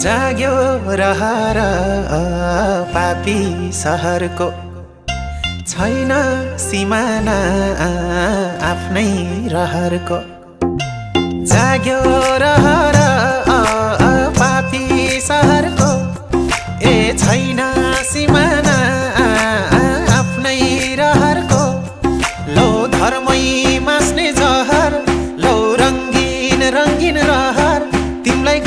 जाग्यो रहर पापी सहरको छैन सिमाना आफ्नै रहरको जाग्यो रहर पापी सहरको ए छैन सिमाना आफ्नै रहरको लौ धर्मै मास्ने जहर लौ रङ्गीन रङ्गीन रहर तिमीलाई